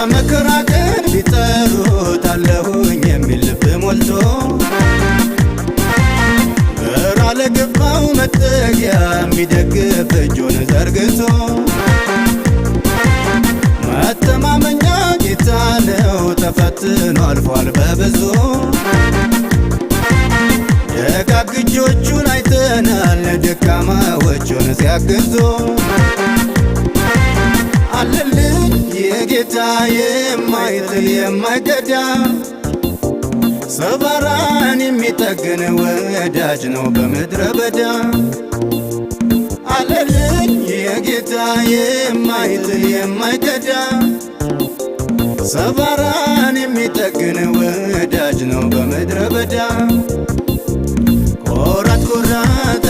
በመከራ ቀን ቢጠሩት አለሁኝ የሚል ልብ ሞልቶ፣ ግራ ለገባው መጠጊያ የሚደግፍ እጁን ዘርግቶ፣ መተማመኛ ጌታ ነው፣ ተፈትኖ አልፏል በብዙ። ደጋግ እጆቹን አይተናል ደካማዎቹን ሲያግዙ። አለልኝ የጌታ የማይጥል የማይከዳ፣ ሰባራን የሚጠግን ወዳጅ ነው በምድረ በዳ። አለልኝ የጌታ የማይጥል የማይከዳ፣ ሰባራን የሚጠግን ወዳጅ ነው በምድረ በዳ። ቆራጥ ቆራጥ